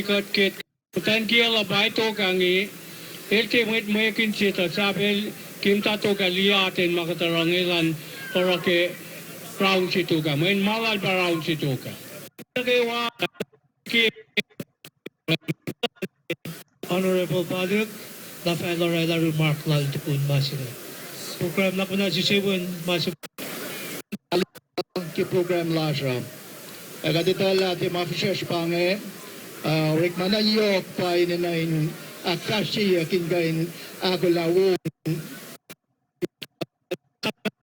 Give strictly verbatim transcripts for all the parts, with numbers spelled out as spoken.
kuht ke muhtwacn kiyacl uh pa tok ah inge, el tiac mwet mwekihn se tuh sahp el ke muhta tok ah liye atacn ma kuht oruh inge elan oruh ke round se tok ah. Mweyen ma lal pa round se tok ah. Nuh kwewa ke Honorable Paluk, na fah el orwaclah remark lal tukun ma se inge. Program na kuh na sise wen ma se ke program lasr uh. Ac kuht etuh lah tiac ma fihsracsr pa inge, uh, orekma na yohk pa in enenuh in ahkfahsryeyuck in kuh in ahkolah wo.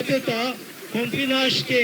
Etuh, kom fin oasr ke